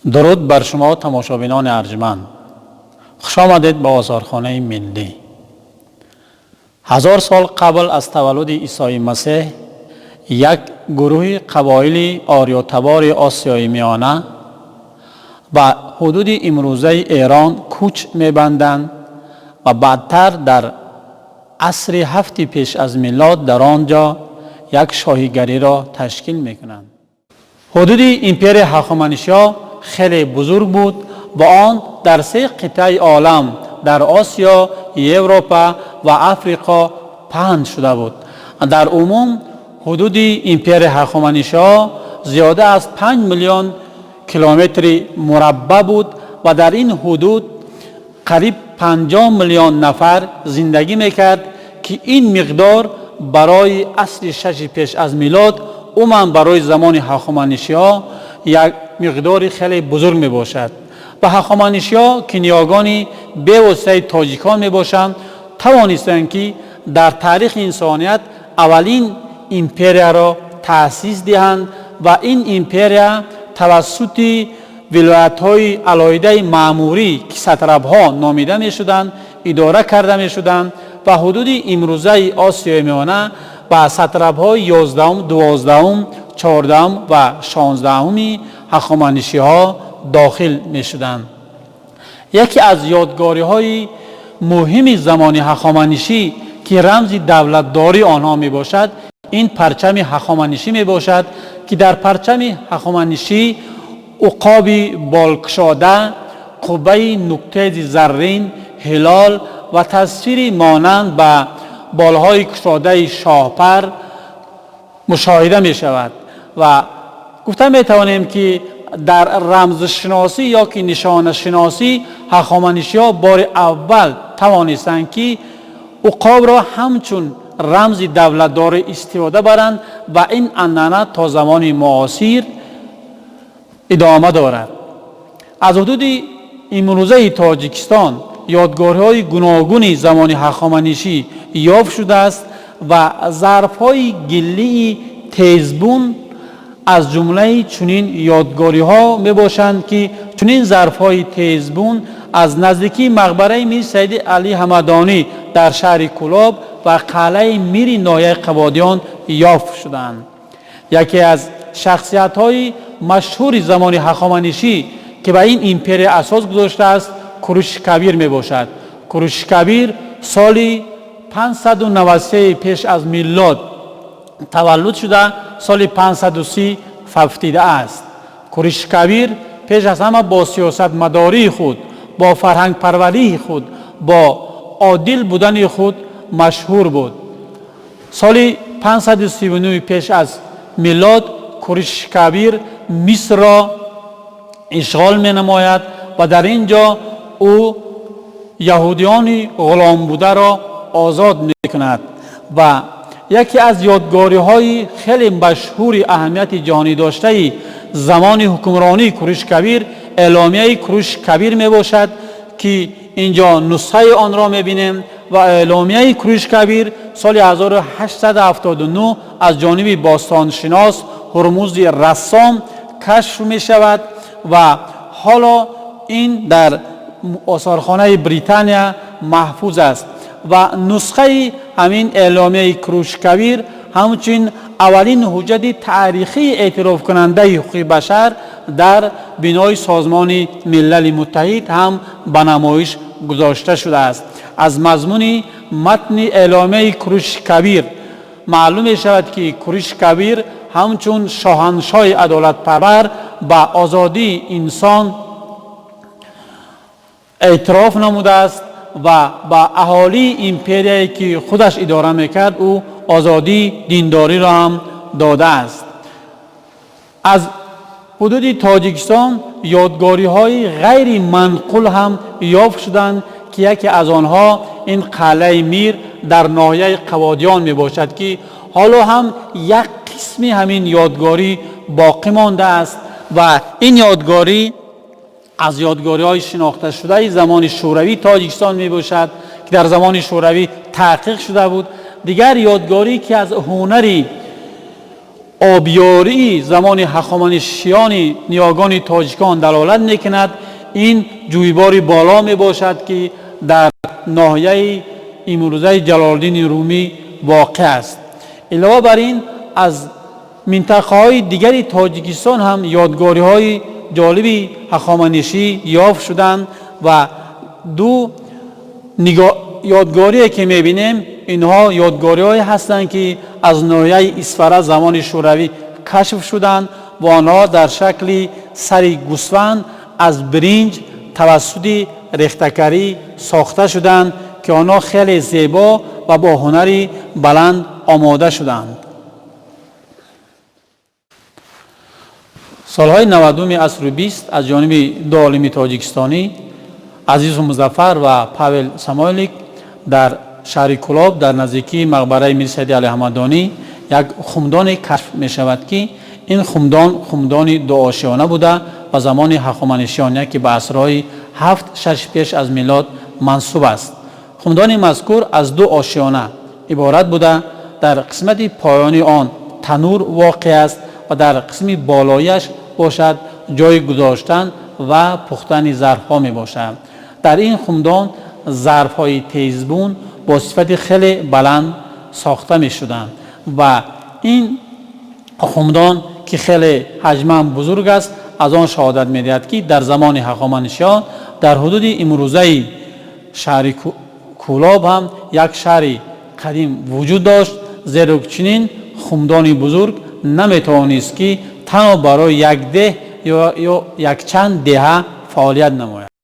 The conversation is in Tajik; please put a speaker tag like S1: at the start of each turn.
S1: Дуруд бар шумо, тамошобинони арҷманд. Хуш омадед ба Осорхонаи миллӣ. 1000 сол қабл аз таваллуди Исои Масеҳ як гурӯҳи қабоили ориётабори Осиёи Миёна ба ҳудуди имрӯзаи Эрон кӯч мебанданд ва баъдтар дар асри ҳафти пеш аз милод дар он ҷо як шоҳигариро ташкил мекунанд. Ҳудуди империяи Ҳахоманишиҳо хеле бузург буд ва он дар се қитъаи олам, дар Осиё, Европа ва Африқо паҳн шуда буд. Дар умум ҳудуди империяи Ҳахоманишиҳо зиёда аз 5 миллион километри мураббаъ буд ва дар ин ҳудуд қариб 50 миллион нафар зиндагӣ мекард, ки ин миқдор барои асри шаши пеш аз милод, умуман барои замони Ҳахоманишиҳо, як миқдори хеле бузург мебошад. Ва ҳахоманишиҳо, ки ниёгони бевоситаи тоҷикон мебошанд, тавонистанд, ки дар таърихи инсоният аввалин империяро таъсис диҳанд ва ин империя тавассути вилоятҳои алоҳидаи маъмурӣ, ки сатрапҳо номида мешуданд, идора карда мешуданд ва ҳудуди имрӯзаи Осиёи Миёна ба сатрапҳои 11-ум, 12-ум, 14-ум ва 16-уми ҳахоманишиҳо дохил мешуданд. Яке аз ёдгориҳои муҳими замони ҳахоманишӣ, ки рамзи давлатдории онҳо мебошад, ин парчами ҳахоманишӣ мебошад, ки дар парчами ҳахоманишӣ уқоби болкушода, қуббаи нуктези заррин, ҳилол ва тасвири монанд ба болҳои кушодаи шоҳпар мушоҳида мешавад. Ва гуфта метавонем, ки дар рамзшиносӣ ё ки нишонашиносӣ ҳахоманишиҳо бори аввал тавонистанд, ки уқобро ҳамчун рамзи давлатдорӣ истифода баранд ва ин анъана то замони муосир идома дорад. Аз ҳудуди имрӯзаи Тоҷикистон ёдгориҳои гуногуни замони ҳахоманишӣ ёфт шудааст ва зарфҳои гиллии Тезбун аз ҷумлаи чунин ёдгориҳо мебошанд, ки чунин зарфҳои Тезбун аз наздикии мақбараи Мир Саиди Алӣ Ҳамадонӣ дар шаҳри Кӯлоб ва қалъаи Мири ноҳияи Қабодиён ёфт шуданд. Яке аз шахсиятҳои машҳури замони ҳахоманишӣ, ки ба ин империя асос гузоштааст, Куруши Кабир мебошад. Куруши Кабир соли 593 пеш аз милод таваллуд шуда, соли 530 фавтидааст. Куруши Кабир пеш аз ҳама бо сиёсатмадории худ, бо фарҳангпарварии худ, бо одил будани худ машҳур буд. Соли 539 пеш аз милод Куруши Кабир Мисрро ишғол менамояд ва дар ин ҷо ӯ яҳудиёни ғуломбударо озод мекунад. Ва яке аз ёдгориҳои хеле машҳури аҳамияти ҷаҳонӣ доштаи замони ҳукмронии Куруши Кабир Эъломияи Куруши Кабир мебошад, ки инҷо нусхаи онро мебинем. Ва Эъломияи Куруши Кабир соли 1879 аз ҷониби бостоншинос Ҳурмузди Рассом кашф мешавад ва ҳоло ин дар осорхонаи Британия маҳфуз аст. Ва нусхаи ҳамин Эъломияи Куруши Кабир ҳамчунин аввалин ҳуҷҷати таърихии эътирофкунандаи ҳуқуқи башар дар бинои Созмони Милали Муттаҳид ҳам ба намоиш гузошта шудааст. Аз мазмуни матни Эъломияи Куруши Кабир маълум мешавад, ки Куруши Кабир ҳамчун шоҳаншоҳи адолатпарвар ба озодии инсон эътироф намудааст ва ба аҳолии империяе, ки худаш идора мекард, ӯ озодии диндориро ҳам додааст. Аз ҳудуди Тоҷикистон ёдгориҳои ғайри манқул ҳам ёфт шуданд, ки яке аз онҳо ин қалъаи Мир дар ноҳияи Қабодиён мебошад, ки ҳоло ҳам як қисми ҳамин ёдгорӣ боқӣ мондааст. Ва ин ёдгорӣ аз ёдгориҳои шинохташудаи замони Шӯравии Тоҷикистон мебошад, ки дар замони Шӯравӣ таҳқиқ шуда буд. Дигар ёдгорӣ, ки аз ҳунари Обиёрии замони ҳахоманишиёни ниёгони тоҷикон далолат мекунад, ин ҷӯйбори боло мебошад, ки дар ноҳияи имрӯзаи Ҷалолиддини Румӣ воқеъ аст. Илова бар ин, аз минтақаҳои дигари Тоҷикистон ҳам ёдгориҳои ҷолиби ҳахоманишӣ ёфт шуданд ва ду ёдгорие, ки мебинем, инҳо ёдгориҳое ҳастанд, ки аз ноҳияи Исфара замони Шӯравӣ кашф шуданд ва онҳо дар шакли сари гӯсфанд аз биринҷ тавассути рехтакарӣ сохта шуданд, ки онҳо хеле зебо ва бо ҳунари баланд омода шуданд. Солҳои 90-уми асри 20 аз ҷониби ду олими тоҷикистонӣ, Азизу Музаффар ва Павел Самойлик, дар шаҳри Кӯлоб дар наздикии мақбараи Мирсайид Алии Ҳамадонӣ як хумдоне кашф мешавад, ки ин хумдон хумдони дуошиёна буда, ба замони ҳахоманишиён, яке ба асрҳои 7-6 пеш аз милод мансуб аст. Хумдони мазкур аз ду ошиёна иборат буда, дар қисмати поёнии он танур воқеъ аст ва дар қисми болояш бошад, ҷои гузоштан ва пухтани зарфҳо мебошад. Дар ин хумдон зарфҳои тезбун бо сифати хеле баланд сохта мешуданд ва ин хумдон, ки хеле ҳаҷман бузург аст, аз он шаҳодат медиҳад, ки дар замони ҳахоманишиён дар ҳудуди имрӯзаи шаҳри Кӯлоб ҳам як шаҳри қадим вуҷуд дошт, зеро чунин хумдони бузург наметавонист, ки танҳо барои як деҳ ё якчанд деҳа фаъолият намояд.